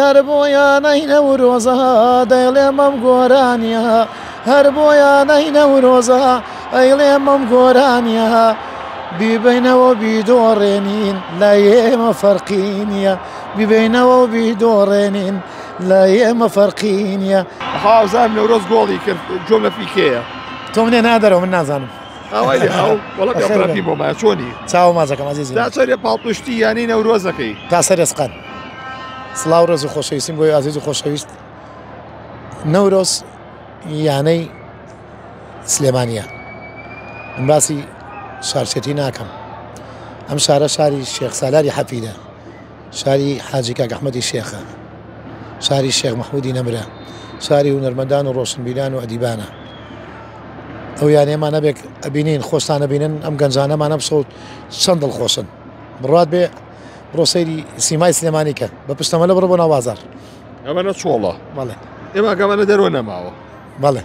هەر بۆ یانەی نەورۆزە دەیڵێم ئەم گۆرانیە هەر بۆ یانەی نەورۆزە ئەیڵێم ئەم گۆرانیە بیبەینەوە بیدۆڕێنین لای ئێمە فەرقی نییە بیبەینەوە و بیدۆڕێنین لای ئێمە فەرقی نییە. هاوزام نەورۆز گۆڵی کرد گوێم لە فیکەیە. تۆ منێ نادەرەوە من نازانم. ئاوای لێ ئەو وەڵا پێ بۆ مایە چۆنی؟ چاوە ماچەکەم ئەزیزی. تا چەرێ پاڵپشتی یانەی نەورۆزەکەی؟ تا سەر ئێسقان. سڵاو ڕێز و خۆشەویستیم بۆی ئازیز و خۆشەویست. نەورۆز یانەی سلێمانیە. من باسی شارچێتی ناکەم. ئەم شارە شاری شێخ سالاری حەفیدە. شاری حاجی کاک ئەحمەدی شێخە، شاری شێخ مەحمودی نەمرە، شاری هونەرمەندان و ڕۆشنبیران و ئەدیبانە. ئەو یانەیەمان هەبێک ئەبینین خۆشتان ئەبینن ئەم گەنجانەمان ئەمسەوت چەند دڵخۆشن. بڕوات بێ بڕۆ سەیری سیمای سلێمانی کە بە پشتەمەلە بڕۆ بۆ ناو بازاڕ. ئەمەنە چۆڵە. بەڵێ. ئێمە ئەگەمەنە دەرەوە نەماوە. بەڵێ.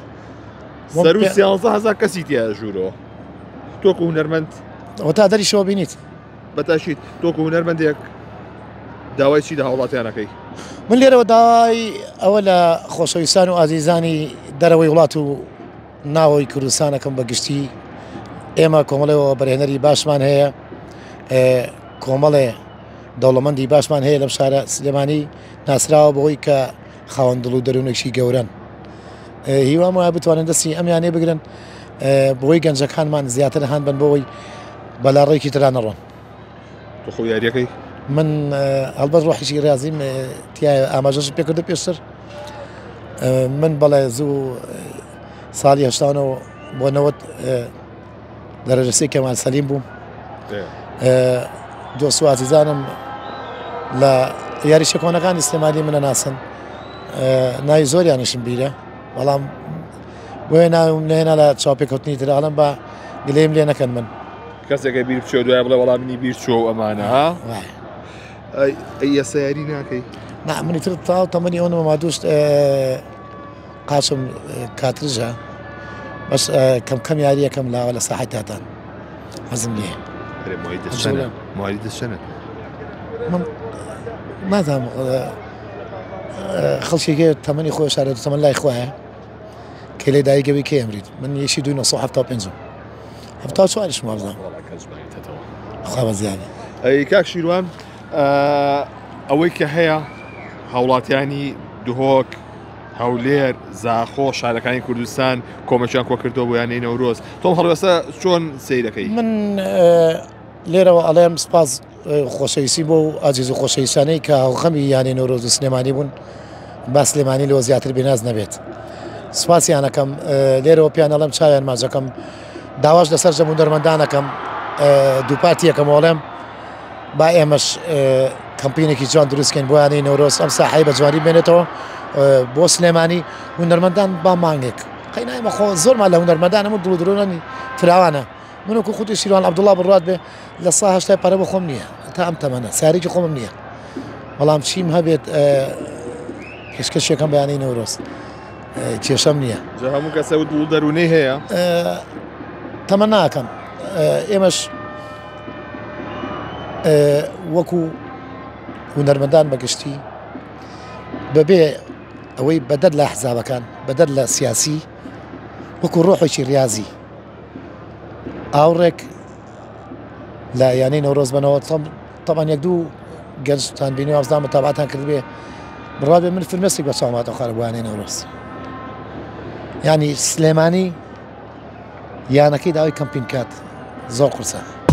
سەروو 13 هەزار کەسی تیا ژوورەوە. تۆکو هونەرمەند ئەوە تا دەریشەوە بینیت. بەتاکید تۆ وەکو هونەرمەندێک داوای چی لە هاوڵاتیان ئەکەی؟ من لێرەوە داوای ئەوە لە خۆشەویستان و ئازیزانی دەرەوەی وڵات و ناوەوەی کوردستانەکەم بە گشتی ئێمە کۆمەڵەوە بەرهێنەری باشمان هەیە کۆمەڵێ دەوڵەمەندی باشمان هەیە لەم شارە سلێمانی ناسراوە بەوەی کە خاوەن دڵ و دەروونێکی گەورەن هیوام وایە بتوانن دەستی ئەم یانەیە بگرن بۆی گەنجەکانمان زیاتر هان بن بۆەوەی بەلاڕێکی ترا نەڕۆن. تۆ خۆ یاریەکەی؟ من هەڵبەت ڕۆحیشی ڕاضیم تایە ئاماژەش پێکردو پێشتر من بەڵێ زوو ساڵی هەشتانەوە بۆ نەوەت دەرەجەسەی کەمال سەلیم بووم دۆست و ئازیزانم لە یاری شەکۆنەکانی سلێمانی منە ناسن ناوی زۆریانشم بیرە بەڵام بۆیە ناوم نهێنا لە چاوپێکەوتنی تر ئەڵم بە گلەیم لێ نەکەن من کەسێکە بیر بچێ دوای بڵێ وەڵام منی بیر چوە و ئەمانە ها ئەی ئێستا یاری ناکەی؟ نا منی تر تاو تەمەنی ئەو نەما دوست قاچم کاترژە بەس کەم کەم یاریەکەم لاوە لە ساحەی تاتان حەزم لێ موالی دەچەنە من نازانم خەڵکێکێ تەمەنی خۆی شارێت تەمەن لای خوایە کە لێ دایکەوی کێ ئەمریت من یەکی دوو 1975 74 وابزانم خوا بەزیانی ئەی کاک شیروان ئەوەی کە هەیە هاوڵاتیانی دهۆک هەولێر زاخۆ شارەکانی کوردستان کۆمەکیان کۆکردەوە بۆ یانەی نەورۆز تۆم هەڵوێستە چۆن سەیرەکەی؟ من لێرەوە ئەڵێم سپاس خۆشەویستی بۆ ئازیز و خۆشەویستانەی کە هاوخەمی یانەی نەورۆز و سلێمانی بوون با سلێمانی لەوە زیاتر بێناز نەبێت سپاسیانەکەم لێرەوە پیان ئەڵێم چاویان ماجەکەم داواش لەسەر جەم و دەرمەندانەکەم دووپاتی یەکەم وەڵێم با ئێمەش کەمپینێکی جوان دروستکەین بۆ یانەی نەورۆز ئەم ساحەی بە جوانی بمێنێتەوە بۆ سلێمانی هونەرمەندان با مانگێک قەینا ئێمە خۆ زۆرمان لە هونەرمەندان هەموو دڵ و درۆنانی فراوانە من وەکو خودی شیروان عەبدوڵڵا بڕوات بێ لە سا هەشتای پارە بۆ خۆم نییە تا ئەم تەمەنە سارێکی خۆمم نییە بەڵام چیم هەبێت پێشکەشێکم بەیانی نەورۆز کێشەم نییە هەموو کەسە و دڵ دەروونەی هەیە تەمە ناکەم ئێمەش وەکو هونەرمەندان بەگشتی بەبێ ئەوەی بەدەر لە حزابەکان بەدەر لە سیاسی وەکو ڕۆحێکی ریازی ئاوڕێک لە یانەی نەورۆز بنەوە تەمان یەک دوو گەنجتان بینی وابزانم متابعتان کردبێ بڕوا بێ من فرمێسک بە چاوم هاتەوە خارە بۆ یانەی نەورۆز ینی سلێمانی یانەکەی داوای کەمپین کات زۆر قورسە.